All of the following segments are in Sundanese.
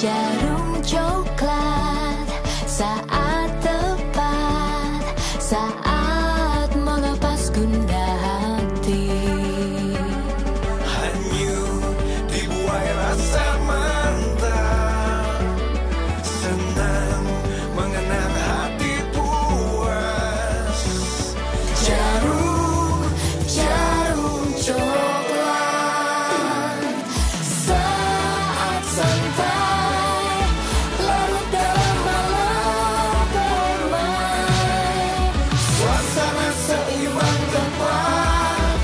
Djarum Coklat, saat tepat, saat melepas gundah hati. Hanyut dibuai rasa mantap, senang mengenang hati puas. Djarum, Djarum Coklat, saat santai, larut dalam malam permai. Suasana seimbang tepat,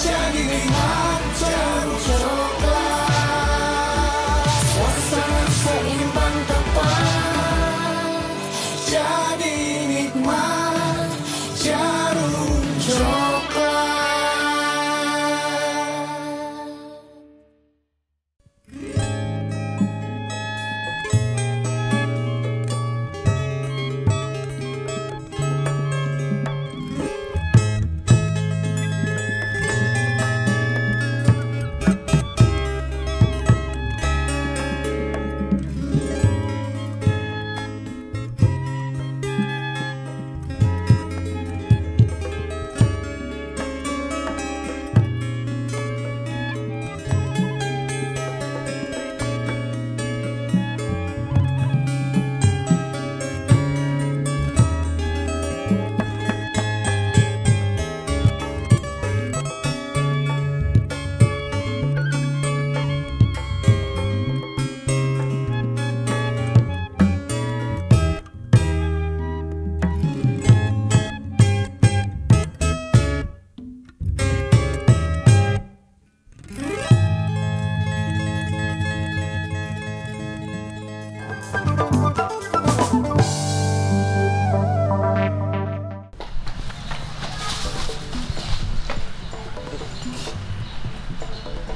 jadi nikmat Djarum Coklat. Suasana seimbang tepat, jadi nikmat Djarum Coklat.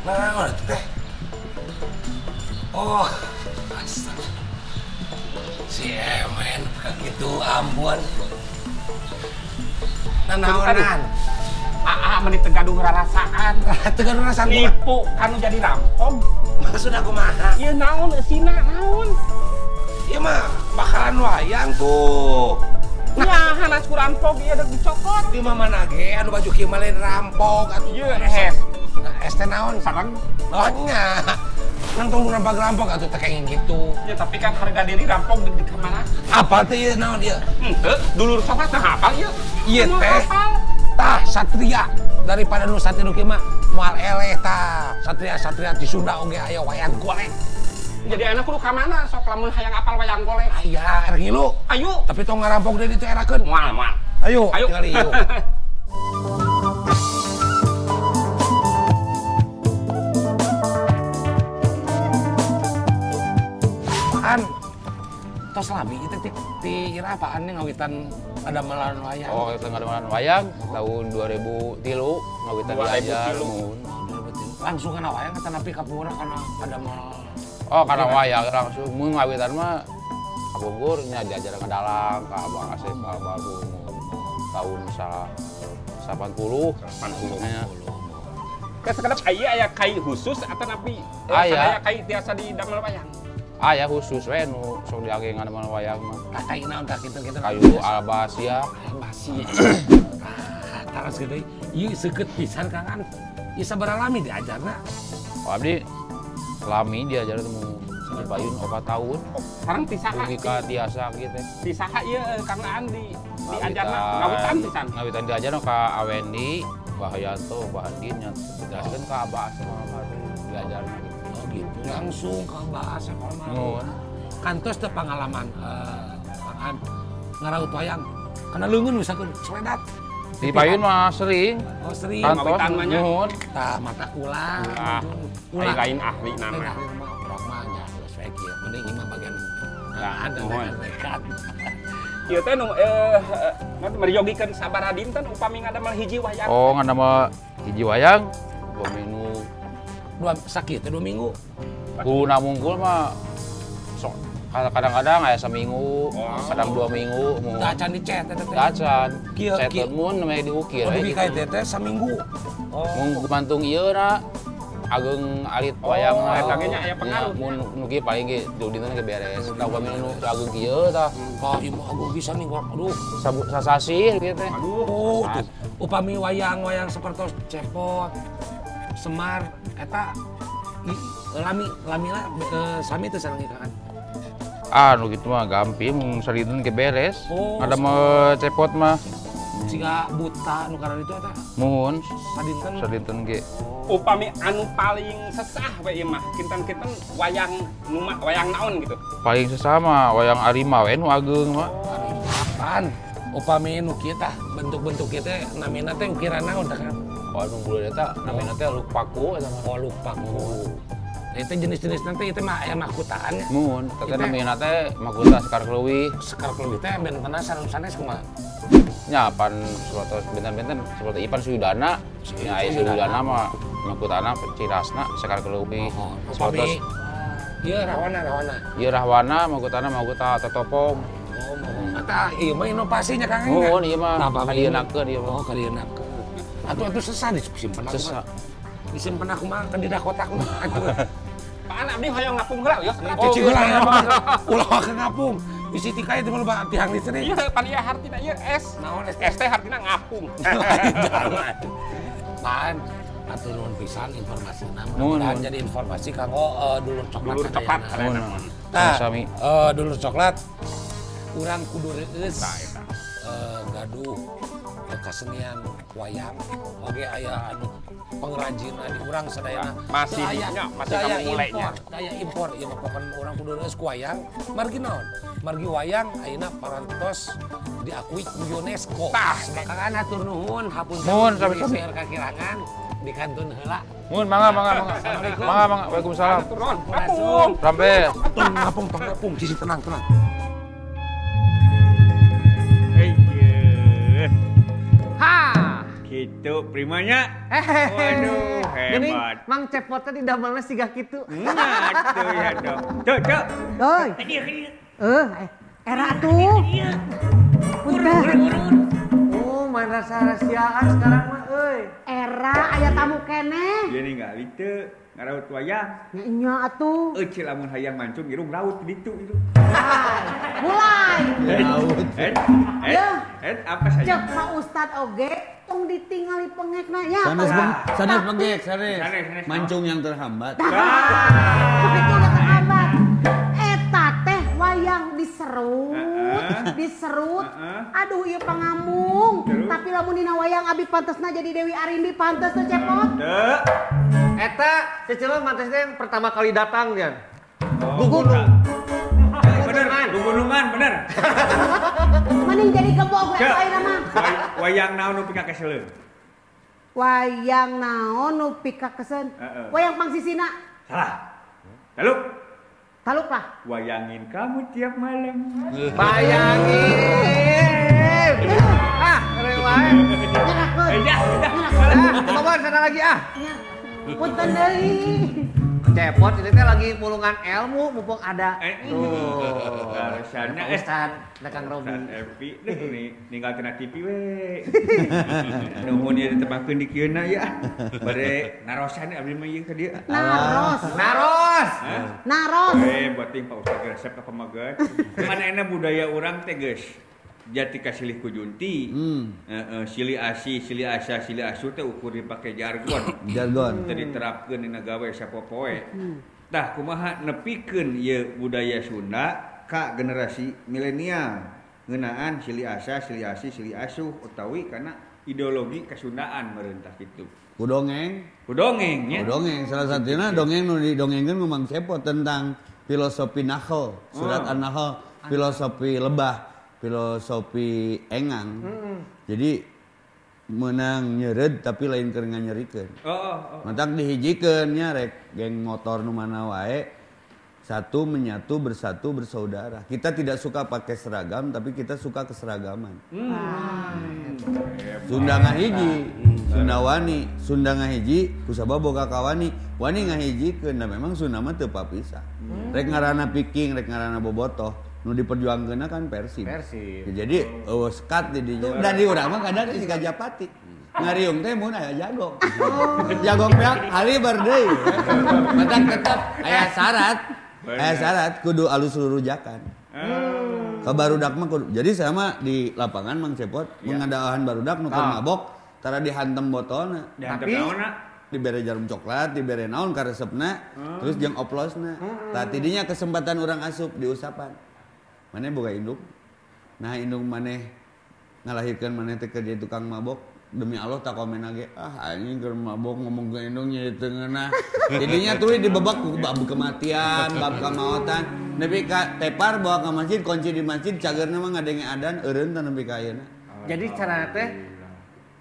Nah, itu teh. Oh, astaga. Si Emen gitu ambuan. Nanaonan. Aa meni teu gaduh rarasaan. Teu gaduh rarasaan. Nipu kanu jadi rampok. Maksud aku mah. Ieu naon eusina naon? Ieu mah bakalan wayang tuh. Nah, hanas ku rampok ieu dek dicokot. Di mana ge anu baju kieu mah lain rampok atuh. Ieu es. Es teh naon? Sareng. Oh nya. Nangtung rampok atuh teh kayak gitu. Ya tapi kan harga diri rampok di kamana? Apa teh ieu naon ieu? Henteu, dulur coklat teh hafal ieu. Ieu teh. Tah satria daripada nu satria nu kieu mah moal eleh tah. Satria-satria di Sunda oge aya wayang golek. Jadi anak kudu ka mana sok lamun hayang apal wayang golek. Aya erek ngilu. Ayo. Tapi tong ngarampok deui ditu erakeun. Moal moal. Ayo, ayo. Tingali yuk. An tos lami itu ti ira apaan nih ngawitan ada malan wayang? Oh, ngawitan ada malan wayang tahun 2003 ngawitan diajar. 2003. Langsung kana wayang atau napi kapura kana ada mal. Oh, kana wayang langsung mun ngawitan mah ka Bogor nya diajar ka dalang ka Abah Asep almarhum tahun 80. 80. Ka sakedap aya kai khusus atau napi aya kai tiasa di damel wayang? Aya khusus we nu sok diage ngadamel wayang mah. Kai naon tah kitu-kitu? Kayu albasia. Albasia. Taras gede. Ieu seukeut pisan Kang An. Ieu sabaraha lami diajarna? Oh, abdi lami diajar teh mu payun 4 tahun. Sareng ti saha? Dugi ka tiasa kieu teh. Ti saha ieu Kang An di diajarna ngawitan pisan? Ngawitan diajarna ka Awendi, Bah Yanto, Bah Andin nya dijelaskeun ka Abah Asep almarhum diajarna gitu. Oh gitu, langsung ke Abah Asep almarhum. Kantos teh pengalaman Kang An ngaraut wayang kana leungeun misalkan seledat. Di payun mah sering. Oh sering. Kantos nuhun. Tah mata ulah. Ulah lain ahli nama. Urang mah nya geus we kieu. Mending ieu mah bagian ada rekan. Ieu teh nu meryogikeun sabaraha dinten upami ngadamel hiji wayang. Oh, ngadamel hiji wayang 2 minggu. Dua sakit 2 minggu. Guna mungkul mah sok kadang-kadang aya seminggu, kadang 2 minggu. Acan dicet teh teh. Acan. Cet mun namanya diukir. Oh, dugi ka teh teh saminggu. Oh. Mun gumantung ieu na ageng alit wayangna. Eta ge nya aya pengaruh. Mun nu kieu paling ge dinten ge beres. Tah upami nu ageng kieu tah. Wah, ieu mah ageng pisan nih, aduh. Sasasih kieu teh. Aduh, tuh. Upami wayang-wayang sapertos Cepot, Semar eta lami lamina sami teu sareng ieu kan. Ah, nu kitu mah gampang mun sadinten ge beres. Ada mah Cepot mah siga buta nu karena itu eta. Muhun sadinten sadinten ge. Upami anu paling sesah we ieu mah kinten-kinten wayang nu wayang naon gitu. Paling sesah mah wayang Arima we nu ageung mah. Apaan? Upami nu kieu tah bentuk-bentuk kieu teh namina teh ukiran naon tah kan? Oh, nu buleud eta namina teh luk paku eta mah. Oh, luk paku. Itu jenis-jenis nanti itu mah aya mahkutaan nya. Muhun, eta namina teh mahkota Sekar Keleuwih. Sekar Keleuwih teh bentena sareng sanes kumaha? Nya pan sapertos benten-benten seperti Ipan Suyudana. Nya aya Suyudana mah mahkotana cirasna Sekar Keleuwih. Sapertos ieu Rahwana Rahwana. Ieu Rahwana mahkotana mahkota Totopong. Oh, eta ieu mah inovasinya Kang. Muhun ieu mah kadieunakeun ieu mah. Oh, kadieunakeun. Atuh atuh sesah disimpen aku. Sesah. Disimpen aku mah ke dina kotak mah atuh. Pak abdi hoyong ngapung heula ya. Cicing heula ulah ke ngapung. Bisi tikai teh loba tihang listrik. Ieu pan ieu hartina ieu es. Naon es? Es teh hartina ngapung. Pan atuh nuhun pisan informasina. Mudah-mudahan jadi informasi kanggo dulur coklat. Dulur coklat. Tah, dulur coklat urang kudu reueus. Gaduh kesenian wayang oge aya anu pengrajin di urang sadayana masih nya masih kamu mulainya daya impor ieu mah pokon urang kudu reueus ku wayang margi naon margi wayang ayeuna parantos diakui ku UNESCO. Tah, makakan hatur nuhun hapunten nuhun sami-sami kakirangan dikantun heula. Nuhun mangga mangga mangga. Mangga mangga waalaikumsalam. Ngapung. Rampes. Tong ngapung tong ngapung sisi tenang tenang. Ha, gitu primanya. Waduh, hebat. Mang Cepotnya di damelna siga kitu. Nah, tuh ya dong. Tuh, tuh. Oi. Era tuh. Punten. Oh, main rasa-rahasiaan sekarang mah euy. Era aya tamu keneh. Ieu ningali teu ngaraut wayang. Nya nya atuh. Euy, lamun hayang mancung irung raut di ditu itu. Mulai. Raut. Apa saja? Cek Pak Ustad oge tong ditingali pengekna ya. Sanes pengek, sanes. Mancung yang terhambat. Itu udah terhambat. Eta teh wayang diserut, diserut. Aduh ieu pangamung. Tapi lamun dina wayang abi pantesna jadi Dewi Arimbi pantes teh Cepot. Eta cecil mantes teh yang pertama kali datang kan. Gugunung. Bener, gugunungan bener. Mending jadi gebog we ayeuna mah. Wayang naon nu pikakeseleun? Wayang naon nu pikakeseleun? Wayang pangsisina. Salah. Taluk. Taluk lah. Wayangin kamu tiap malam. Bayangin. Ah, keren wae. Nyerakeun. Ah, sana lagi ah. Punten deui. Cepot ini teh lagi mulungan ilmu mumpung ada. Tuh. Alasanna Ustad, da Kang Robi. Ustad Epi deh nih ninggal tina TV we. Nuhun ieu ditepangkeun di kieu na ya. Bade narosan abdi mah ieu ka dieu. Naros. Naros. Naros. Bating Pak Ustad resep ka pamagat. Mana enak budaya urang teh geus. Jati kasilih ku junti. Silih asih, silih asa, silih asuh teh ukur dipake jargon. Jargon. Teu diterapkeun dina gawe sapopoe. Tah kumaha nepikeun ieu budaya Sunda ka generasi milenial ngeunaan silih asa, silih asih, silih asuh utawi kana ideologi kasundaan meureun tah kitu. Ku dongeng. Ku dongeng nya. Ku dongeng salah satuna dongeng nu didongengkeun ku Mang Cepot tentang filosofi Nahl, surat An-Nahl, filosofi lebah. Filosofi engang. Jadi menang nyered tapi lain keur nganyerikeun. Matak dihijikeun nya rek geng motor nu mana wae satu menyatu bersatu bersaudara. Kita tidak suka pakai seragam tapi kita suka keseragaman. Sunda ngahiji, Sunda wani, Sunda ngahiji kusabab boga kawani, wani ngahijikeun da memang Sunda mah teu papisah. Rek ngaranna Viking, rek ngaranna Bobotoh. Nu diperjuangkeunna kan Persib. Persib. Jadi eueuh sekat di dinya. Da di urang mah kadang si Gajapati. Ngariung teh mun aya jagong. Jagong beak haliber deui. Matak tetep aya syarat. Aya syarat kudu alus rurujakan. Ka barudak mah kudu. Jadi saya mah di lapangan Mang Cepot mengadahan barudak nu keur mabok tara dihantem botolna. Tapi dibere jarum coklat, dibere naon karesepna, terus jeung oplosna. Tah tidinya kesempatan urang asup diusapan. Maneh boga indung. Nah indung maneh ngalahirkeun maneh teh keur jadi tukang mabok. Demi Allah tak komen lagi, ah anjing keur mabok ngomong ke indung jadi teu ngeunah. Jadinya tuluy dibebek ku bab kematian, bab kamaotan. Nepi ka tepar bawa ka masjid, kunci di masjid, cageurna mah ngadenge adan eureun teh nepi ka ayeuna. Jadi carana teh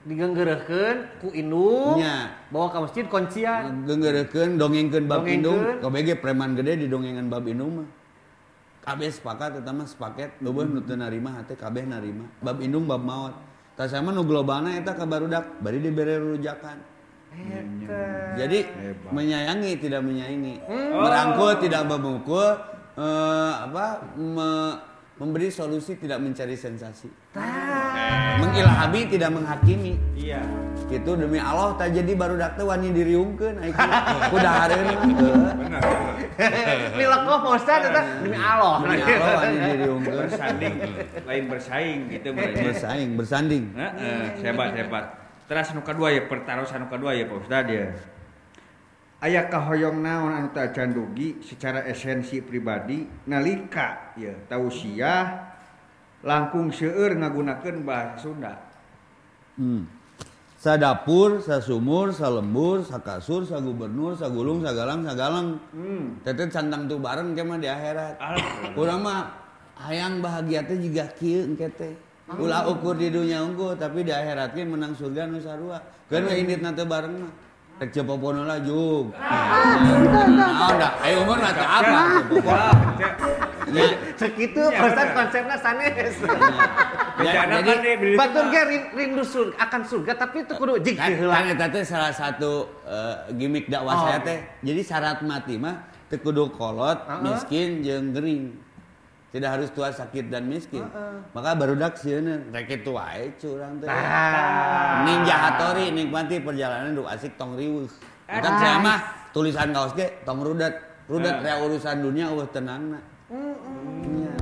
digenggereukeun ku indung, bawa ke masjid kuncian. Genggereukeun, dongengkeun bab indung, KBG preman gede didongengan bab indung mah. Kabeh sepakat eta mah sepaket, leuweuh nu teu narima hate kabeh narima. Bab indung bab maot. Tah sama nu globalna eta ka barudak, bari dibere rurujakan. Jadi menyayangi tidak menyaingi, merangkul tidak memukul, memberi solusi tidak mencari sensasi. Mengilhami tidak menghakimi. Iya. Gitu demi Allah tak jadi barudak teh wani diriungkeun ai kudahareun mah. Bener. Milekoh Pak Ustad eta demi Allah. Demi Allah wani diriungkeun. Bersanding lain bersaing gitu mereka. Bersaing, bersanding. Heeh, hebat hebat. Teras nu kadua ya pertarosan nu kadua ya Pak Ustad ya. Aya kahoyong naon anu teu acan dugi secara esensi pribadi nalika ya tausiah langkung seueur ngagunakeun bahasa Sunda. Sadapur, sasumur, salembur, sakasur, sagubernur, sagulung, sagalang, sagalang. Teteh cantang tuh bareng ke mah di akhirat. Urang mah hayang bahagia teh jiga kieu engke teh. Ulah ukur di dunia unggul tapi di akhirat ge menang surga nu sarua. Keun we inditna teu bareng mah. Rek cepopono lah jug. Ah, udah, ayo umur lah teu apa. Segitu Ustaz konsepnya sanes. Jadi batur ge rindu surga akan surga tapi itu kudu jig heula. Kan eta teh salah satu gimmick dakwah saya teh. Jadi syarat mati mah teu kudu kolot, miskin jeung gering. Tidak harus tua, sakit dan miskin. Maka barudak sieun rek kitu wae curang teh. Ninja Hattori nikmati perjalanan du asik tong riweuh. Eta saya mah tulisan kaos ge tong rudet. Rudet rea urusan dunia eueuh tenangna.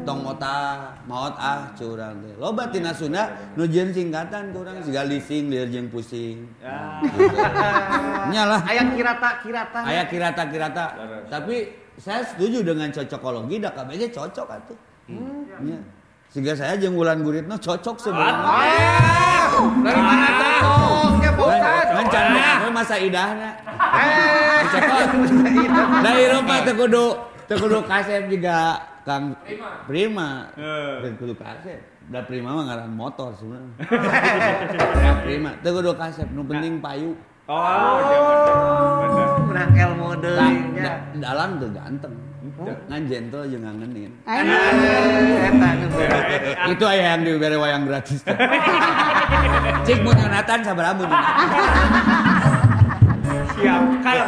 Tong mota maot ah curang teh. Loba tina Sunda nu jeung singkatan kurang siga lising lieur jeung pusing. Nya lah. Aya kirata-kirata. Aya kirata-kirata. Tapi saya setuju dengan cocokologi, dah KBG cocok atuh. Ya. Sehingga saya jeung Wulan Guritno cocok sebenarnya. Dari mana cocoknya Pak Ustad? Rencana masa idahna. Cocok. Da Eropa teu kudu kasep juga Kang Prima. Teu kudu kasep. Da Prima mah ngaran motor sebenarnya. Prima teu kudu kasep, nu penting payu. Oh, menang ilmu deui nya. Dalam tuh ganteng. Ngan gentle jeung ngangenin. Eta nu Itu aya yang dibere wayang gratis. Cik mun Yonatan sabaraha mun Yonatan. Siap, kalem.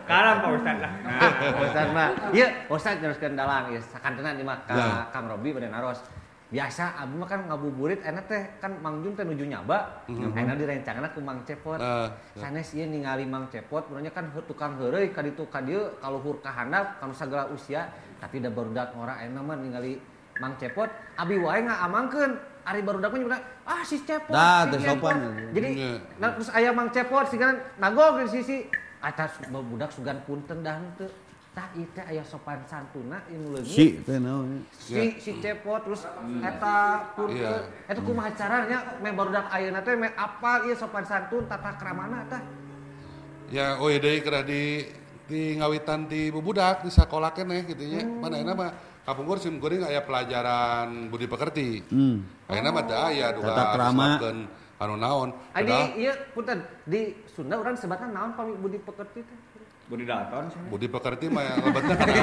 Kalem Pak Ustad lah. Pak Ustad mah. Ieu Ustad teruskeun dalang ieu sakantenan ieu mah ka Kang Robi bade naros. Biasa abdi mah kan ngabuburit enak teh kan Mang Jun teh nuju nyaba. Ayeuna direncangna ku Mang Cepot. Sanes ieu ningali Mang Cepot urangnya kan tukang heureuy ka ditu ka dieu ka luhur ka handap ka nu sagala usia tapi da barudak ngora ayeuna mah ningali Mang Cepot abi wae ngaamangkeun ari barudak mah nyebutna ah si Cepot. Tah teu sopan. Jadi nah, terus aya Mang Cepot sigana nagog di sisi atas budak sugan punten dah henteu. Tah ieu teh aya sopan santuna ieu nu leungit. Si teh naon? Si Cepot terus eta punten. Eta kumaha caranya meh barudak ayeuna teh meh apal ieu sopan santun tata kramana tah. Ya euy deui keur di ngawitan ti bubudak di sakola keneh kitu nya. Mana ayeuna mah kapungkur sim kuring aya pelajaran budi pekerti. Ayeuna mah teu aya duka tata krama anu naon. Adi ieu punten di Sunda urang sebatna naon pami budi pekerti teh? Budi Dalton sih. Budi pekerti mah lebetnya karena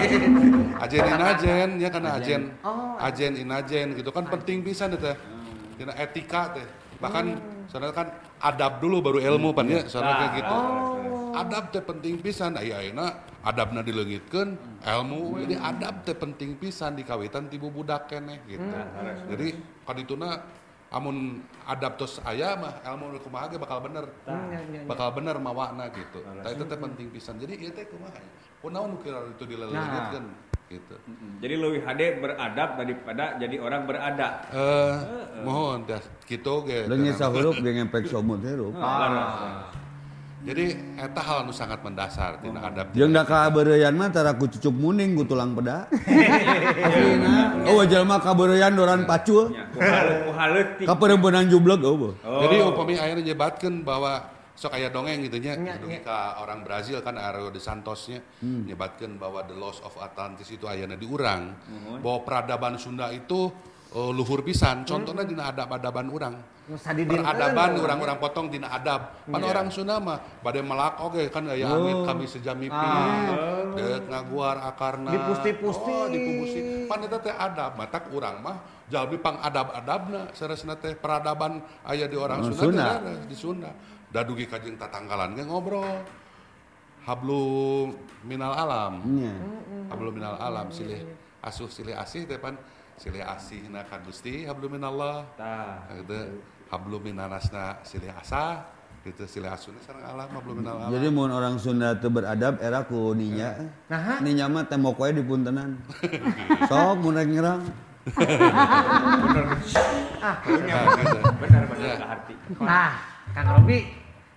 ajen inajen ya karena ajen. Ajen inajen gitu kan penting pisan teh. Dina etika teh. Bahkan soalnya kan adab dulu baru ilmu pan ya soalnya kayak gitu. Adab teh penting pisan aya ayeuna adabna dileungitkeun ilmu. Jadi adab teh penting pisan di kawitan ti bubudak keneh gitu. Jadi kadituna Amun adab tos aya mah ilmu kumaha ge bakal bener. Bakal bener mawana gitu. Tah eta teh penting pisan. Jadi ieu teh kumaha? Kunaon nu kira itu dileleungitkeun gitu. Jadi leuwih hade beradab daripada jadi orang beradab. Mohon dah kitu ge. Leungit sahurup ge ngempek somut hirup. Jadi eta hal nu sangat mendasar tina adab. Jeung da kabeureuyan mah tara ku cucuk muning ku tulang peda. Aslina. Oh jelema kabeureuyan doran pacul. Ku haleutik. Kaperempunan jubleg eueuh. Jadi upami aya nyebatkeun bahwa sok aya dongeng gitu nya dugi ka orang Brazil kan Ario de Santosnya nyebatkeun bahwa the loss of Atlantis itu ayana di urang. Bahwa peradaban Sunda itu luhur pisan. Contohnya dina adab-adaban urang. Peradaban orang-orang potong dina adab. Pan orang Sunda mah bade melak oge kan aya amit kami sejamipi. Deuk ngaguar akarna. Dipusti-pusti. Oh, dipupusti. Pan eta teh adab. Matak urang mah jalmi pang adab-adabna saresna teh peradaban aya di orang Sunda teh di Sunda. Da dugi ka jeung tatanggalan ge ngobrol. Hablum minal alam. Hablum minal alam silih asuh silih asih teh pan silih asihna ka Gusti hablum minallah. Tah. Gitu. Hablum minanasna silih asah gitu silih asuna sareng alam hablum minal alam. Jadi mun orang Sunda teu beradab era ku ninya. Ninya mah tembok wae dipuntenan. Sok mun rek nyerang. Bener. Bener-bener ka hati. Nah, Kang Robi,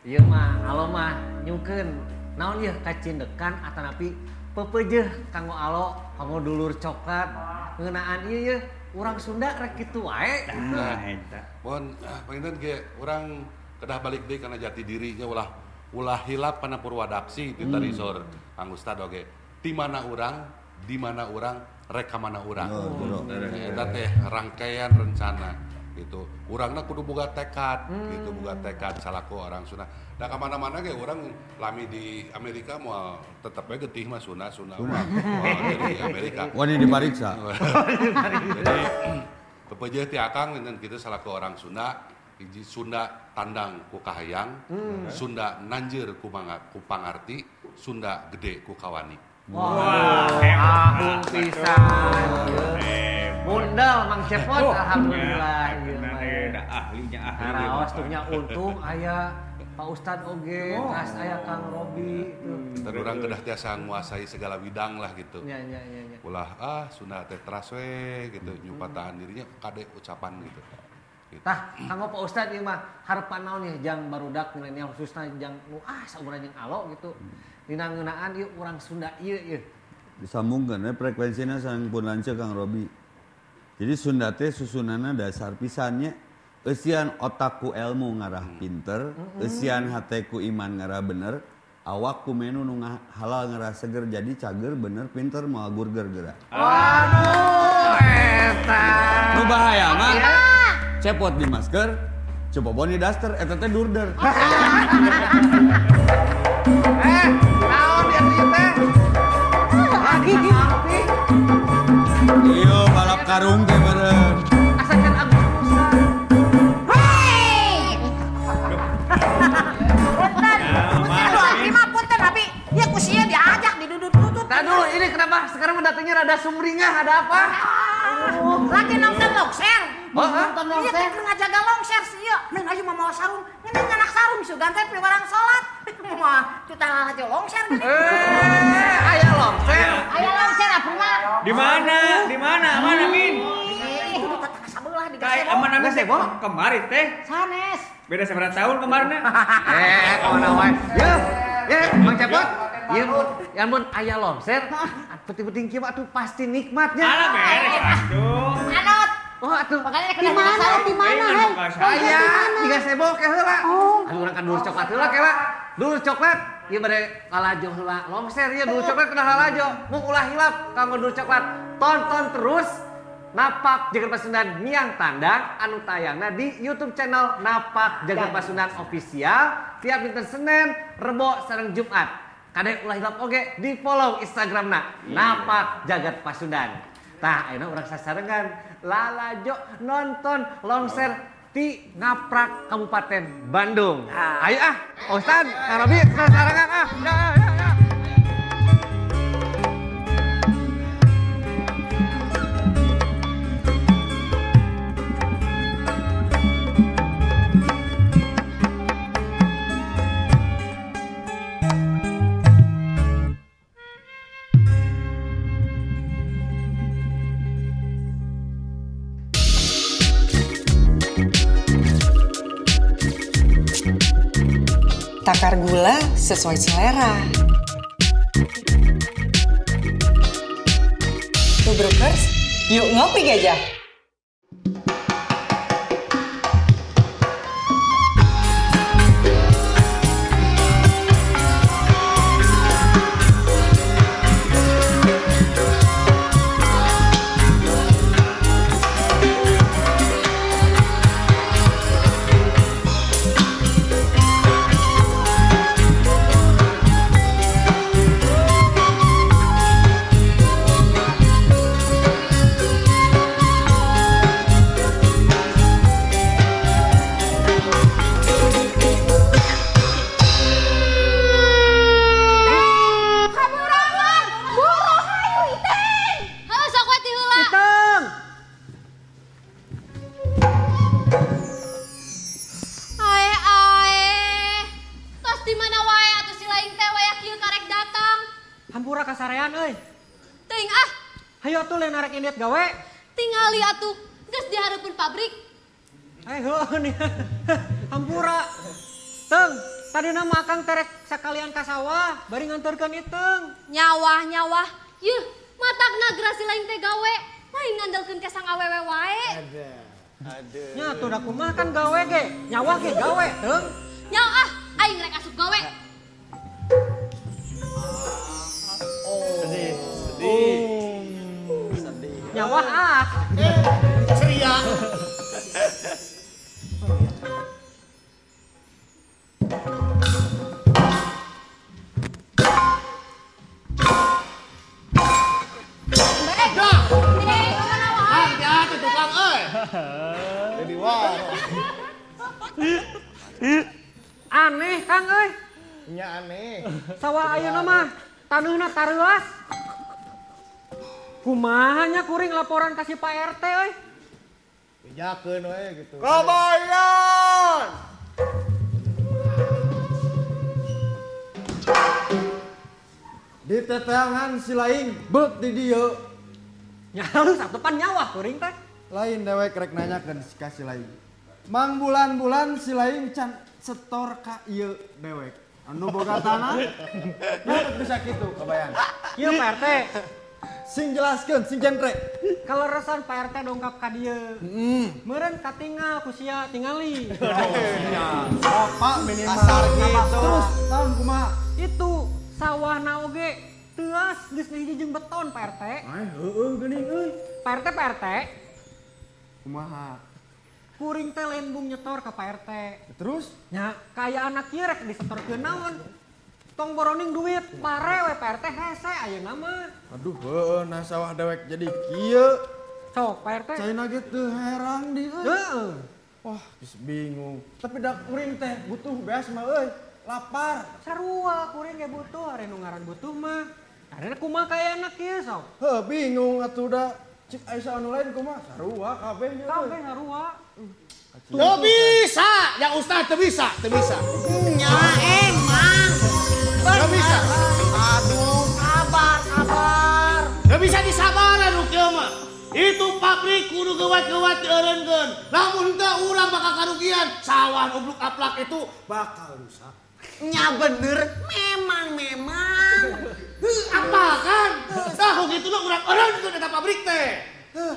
ieu mah alo mah nyungkeun naon ieu kacindekan atanapi pepeujeuh kanggo alo kanggo dulur coklat ngeunaan ieu ye urang Sunda rek kitu wae. Nah, eta. Mun panginten ge urang kedah balik deui kana jati dirinya ulah ulah hilap kana purwadaksi ti tadi sor Kang Ustad oge. Ti mana urang, di mana urang, rek ka mana urang. Eta teh rangkaian rencana gitu. Urangna kudu boga tekad gitu, boga tekad salaku orang Sunda. Da ka mana-mana ge urang lami di Amerika moal tetep we getih mah Sunda Sunda moal dari Amerika. Wani dipariksa. Jadi pepeujeuh ti akang dinten kitu salaku orang Sunda, hiji Sunda tandang ku kahayang, Sunda nanjeur ku pangarti, Sunda gede ku kawani. Wah, agung pisan. Mundal Mang Cepot alhamdulillah. Ahlinya ahli. Raos tuh nya untung aya Pak Ustad oge, tas aya Kang Robi itu. Tadi urang kedah tiasa nguasai segala bidang lah gitu. Nya nya nya nya. Ulah Sunda teh teras we gitu, nyupataan dirinya kade ucapan gitu. Tah, kanggo Pak Ustad ieu mah harepan naon ya jang barudak milenial khususna jang nu saumuran jeung alo gitu. Dina ngeunaan ieu urang Sunda ieu ieu. Disambungkeun we frekuensina sareng pun lanceuk Kang Robi. Jadi Sunda teh susunanna dasar pisannya eusian otak ku ilmu ngarah pinter, eusian hate ku iman ngarah bener, awak ku menu nu halal ngarah seger jadi cager bener pinter moal gurger geura. Waduh eta. Nu bahaya mah cepot di masker, cepobon di daster, eta teh durder. Naon ieu teh? Lagi sampi. Iyo balap karung teh meureun. Asalkan Agus Musa. Hei! Punten. Punten mah punten tapi ya ku sia diajak didudut-dudut. Tah dulu ini kenapa sekarang mendatangnya rada sumringah ada apa? Lagi nonton longser. Nonton longser. Iya teh ngajaga longser sih ieu. Neng ayu mah mawa sarung. Ngeunah nganak sarung sugan teh piwarang salat. Mah cuta lalajo longser geuning. Aya longser. Aya longser apa mah? Di mana? Di mana? Mana Min? Itu di tetangga sabelah di Kayak aman aman Gazebo. Kemarin teh. Sanes. Beda seberapa tahun kemarin? Kemana wae. Ye, ye, Mang Cepot. Ye, mun, mun aya longser, penting-penting kieu atuh pasti nikmatnya. Alah beres atuh. Anot. Oh atuh. Makanya di mana? Di mana, hei? Aya, di gazebo ke heula. Aduh urang kan dulur coklat heula kela. Dulur coklat, ieu bade lalajo heula. Longser ieu dulur coklat kena lalajo. Mung ulah hilap kanggo dulur coklat. Tonton terus Napak Jagat Pasundan Miang Tandang anu tayangna di YouTube channel Napak Jagat Pasundan Official tiap dinten Senin, Rebo sareng Jumat. Kade ulah hilap oge di follow Instagramna Napak Jagat Pasundan. Tah ayeuna urang sasarengan lalajo nonton longser di Ngaprak Kabupaten Bandung. Ayo ah, Ustad, Kang Robi sasarengan ah. Ya ya ya. Takar gula sesuai selera. Tubrukers, yuk ngopi gajah. Gawe tingali atuh geus di hareupeun pabrik. Heuh nih. Hampura. Teung, tadina mah akang terek sakalian ka sawah bari nganterkeun iteung. Nyawah-nyawah. Yeuh, matakna gerasi lain teh gawe. Lain ngandelkeun ka sang awewe wae. Aduh. Nya atuh da kumaha kan gawe ge. Nyawah ge gawe, Teung. Nyawa ah, aing rek asup gawe. Oh. Sedih, sedih. Nyawah ah. Ceria. Hati-hati tukang euy. Jadi wah. Aneh Kang euy. Nya aneh. Sawah ayeuna mah taneuhna tareuas. Kumaha nya kuring laporan kasih Pak RT euy. Bejakeun we gitu. Kabayan. Di teteangan si laing beuk di dieu. Nya halus atuh pan nyawah kuring teh. Lain dewek rek nanyakeun ka si laing. Mang bulan-bulan si laing can setor ka ieu dewek. Anu boga tanah. Nah, bisa kitu kabayan. Ieu Pak RT. Sing jelaskeun, sing jentre. Kaleresan Pak RT dongkap ka dieu. Meureun katingal ku sia tingali. Bapak minimal kasar gitu. Terus tahun kumaha? Itu sawahna oge teuas geus ngahiji jeung beton Pak RT. Heueuh geuning euy. Pak RT, Pak RT. Kumaha? Kuring teh lain bung nyetor ka Pak RT. Terus? Nya kaya anak ieu rek disetorkeun naon? Tong boroning duit, pare we Pak RT hese ayeuna mah. Aduh heueuh nah sawah dewek jadi kieu. Sok Pak RT. Caina ge teu herang di euy. Heeh. Wah, geus bingung. Tapi da kuring teh butuh beas mah euy. Lapar. Sarua kuring ge butuh, ari nu ngaran butuh mah. Ari kumaha kaya anak ieu sok. Heuh bingung atuh da. Cik Aisyah anu lain kumaha? Sarua kabeh nya. Kabeh sarua. Teu bisa, ya Ustaz teu bisa, teu bisa. Nya emang. Gak bisa. Aduh, sabar, sabar. Gak bisa disabaran nu kieu mah. Itu pabrik kudu geuwat-geuwat dieureunkeun. Lamun teu urang bakal karugian. Sawah ubluk aplak itu bakal rusak. Nya bener, memang. Heuh, apa kan? Tah kitu mah urang eureunkeun eta pabrik teh.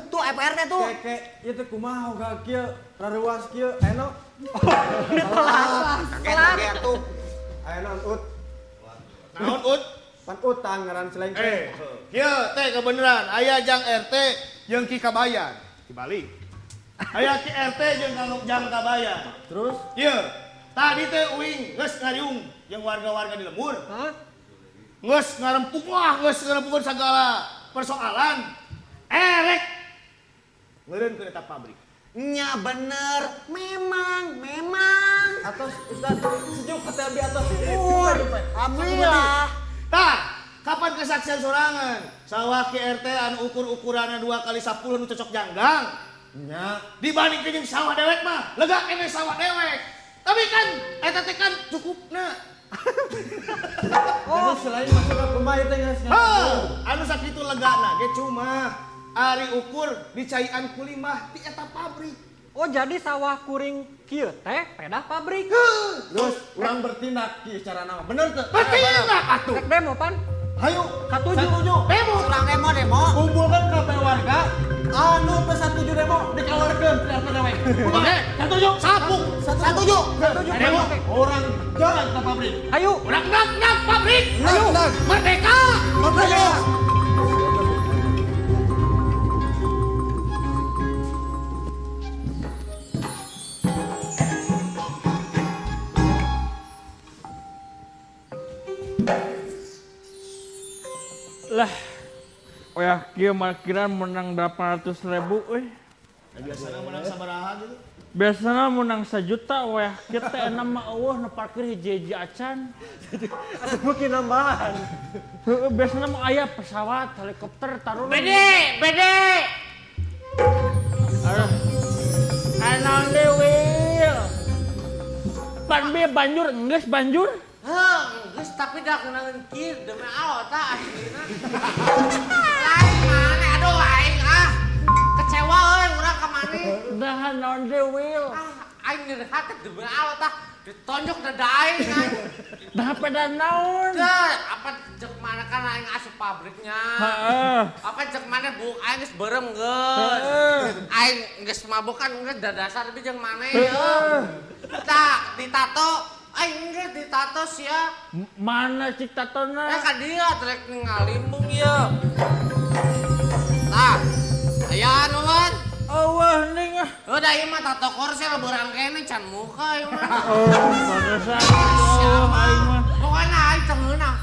Tuh FRT tuh. Keke, ieu teh kumaha hoga kieu, raruas kieu, eno. Telat. Telat tuh. Aya ut. Naon ut? Pan utang ngaran seleng. Kieu teh kebeneran aya jang RT jeung Ki Kabayan. Dibalik. Aya Ki RT jeung jang Kabayan. Terus? Kieu, tadi teh uing geus ngariung jeung warga-warga di lembur. Hah? Geus ngarempuk wah, geus ngarempukeun sagala persoalan. Erek ngeureunkeun eta pabrik. Nya bener, memang. Atos Ustaz, sejuk kata abi atos. Alhamdulillah. Tah, kapan kesaksian sorangan? Sawah Ki RT anu ukur-ukuranna 2 kali 10 nu cocok janggang. Nya, dibandingkeun jeung sawah dewek mah, lega keneh sawah dewek. Tapi kan eta teh kan cukupna. Oh, selain masuk ke kumaha teh geus. Heuh, anu sakitu legana ge cuma ari ukur dicaian ku limah ti eta pabrik. Oh jadi sawah kuring kieu teh pedah pabrik. Terus urang bertindak kieu carana mah. Bener teu? Bertindak atuh. Rek demo pan? Hayu, satuju. Demo. Urang demo. Kumpulkan kabeh warga anu teu satuju demo dikeluarkeun ti RT dewek. Oke, satuju. Sapu. Satuju. Demo. Orang jalan ke pabrik. Hayu. Urang nak pabrik. Hayu. Merdeka. Merdeka. Lah, oh ya, kieu markiran menang 800.000 euy. Biasana menang sabaraha gitu? Biasana menang 1 juta weh, kieu teh enak mah eueuh nu parkir hiji-hiji acan. Atuh meuki nambahan. Heueuh, biasana mah aya pesawat, helikopter taruh. Bede. Aduh. Aya naon deui, Wil? Pan be banjur enggeus banjur? Heuh, geus tapi dah kenangan kieu demi Allah tah aslina. Lain mana aduh aing ah. Kecewa euy urang ka maneh. Dah naon deui Wil? Ah, aing nyeri hate demi Allah tah ditonjok dada aing aing. Dah peda naon? Teh, apa cek mana kan aing asup pabriknya. Heeh. Apa cek mana buuk aing geus beureum geus. Aing geus mabok kan geus dadasar tapi jeung maneh heuh. Tah ditato aing geus ditato sia. Mana cik tatona? Eh ka dieu trek ningali embung ieu. Tah, aya anuan. Eueuh ning ah. Heuh da ieu mah tato korsel beurang keneh can muka ieu mah. Oh, pantesan. Oh, aing mah. Pokona aing teu ngeunah.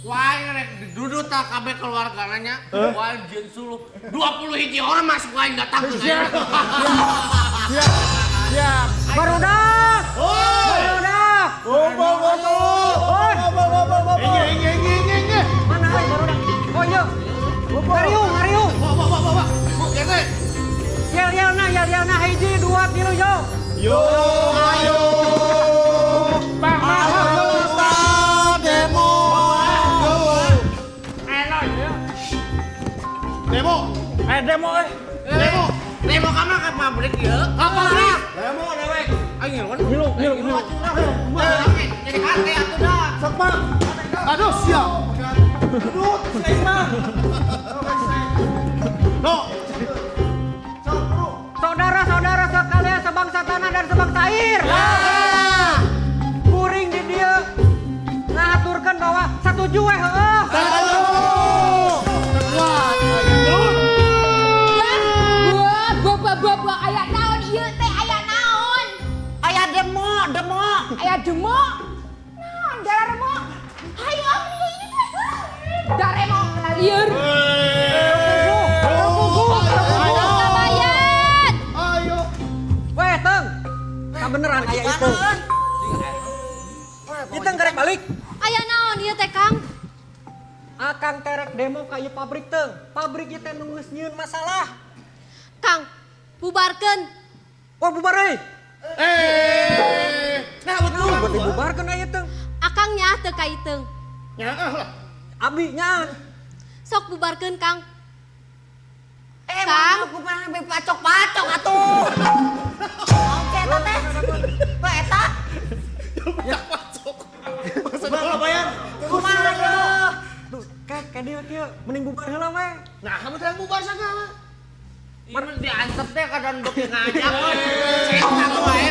Ku aing rek didudut tah kabeh keluargana nya. Ku aing jeung suluh 20 hiji orang masuk ku aing datang. Siap. Siap. Barudak. Barudak. Ngobrol. Inge. Mana euy barudak? Oh iya. Ngariung. Bawa. Bu, kene. Yel-yelna hiji 2 3 yo. Yo ayo. Bang. Demo. Eno ya. Demo. Demo euy. Demo. Demo ka mana ka pabrik ieu? Ka pabrik. Demo dewek. Aing ngiluan. Ngilu. Jadi hate atuh dah. Sok Bang. Aduh siap. Duduk, saya mah. No. Saudara-saudara sekalian sebangsa tanah dan sebangsa air. Ya. Kuring di dieu ngahaturkeun bahwa satuju we heueuh. Satuju. Lah, wah, bapak-bapak aya naon ieu teh aya naon? Aya demo. Aya demo. Naon daremo? Hayu abdi ieu teh. Daremo lieur. Ayo. Weh, Teng. Kabeneran aya itu. Iteng gerek balik. Aya naon ieu teh, Kang? Akang terek demo ka ieu pabrik teng. Pabrik ieu teh nu geus nyieun masalah. Kang, bubarkeun. Oh, bubar euy. Nah, betul. Buat dibubarkeun aya teng. Akang nyaah teu ka Iteung. Nyaah lah. Abi nyaah. Sok bubarkeun, Kang. Kang, kumaha be pacok-pacok atuh. Oke eta teh. Pak eta. Pacok. Maksudna kabayan. Kumaha ieu? Duh, kayak dia kieu mending bubar heula we. Nah, kamu teh bubar sagala. Ieu mah diantep teh kadang beuki ngajak we. Cetak wae.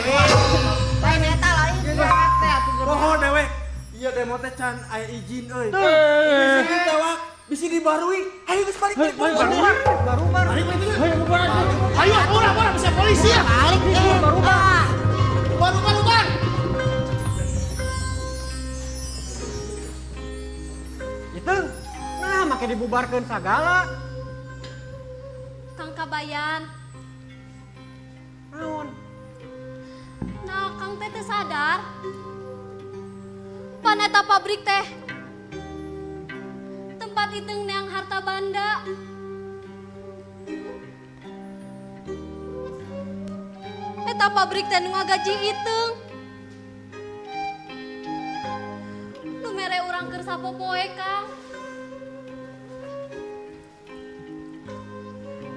Lain eta lain. Teh atuh Poho dewek. Iya demo teh can aya izin euy. Bisi ditewak, bisi dibarui. Hayu geus balik balik. Baru-baru. Balik balik. Hayu bubar atuh. Hayu urang bisa polisi ya. Balik Baru-baru. Baru-baru. Itu. Nah, make dibubarkeun sagala. Kang Kabayan. Naon? Nah, Kang teh teu sadar. Pan eta pabrik teh tempat Iteung neang harta banda. Eta pabrik teh nu ngagaji Iteung. Nu mere urang keur sapopoe, Kang.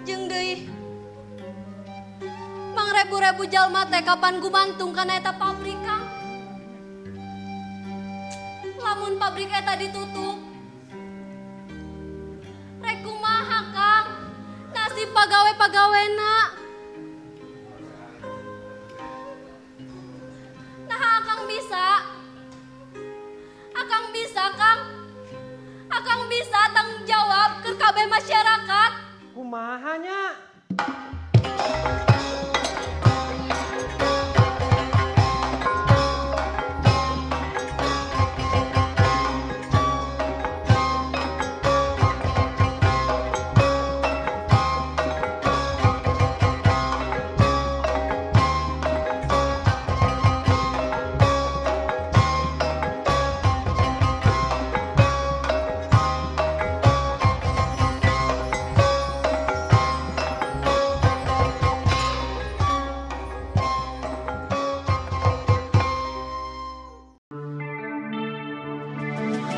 Jeung deui. Ribu-ribu jalma teh kapan gumantung kana eta pabrik, Kang? Lamun pabrik eta ditutup, rek kumaha, Kang? Nasib pagawe-pagawena. Nah, Akang bisa. Akang bisa, Kang. Akang bisa tanggung jawab ke kabeh masyarakat. Kumaha nya?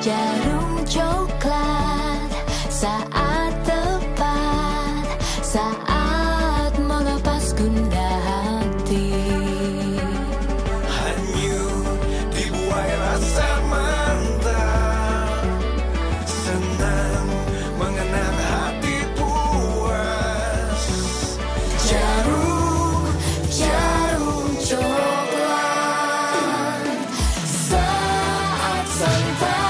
Jarum coklat saat tepat, saat melepas gundah hati. Hanyut dibuai rasa mantap, senang mengenang hati puas. Jarum, jarum coklat saat santai.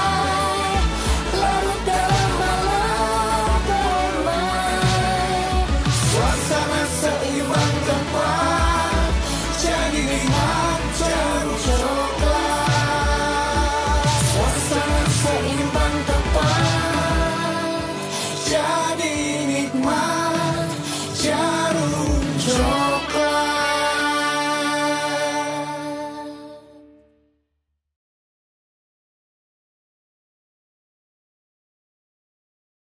Jadi nikmat.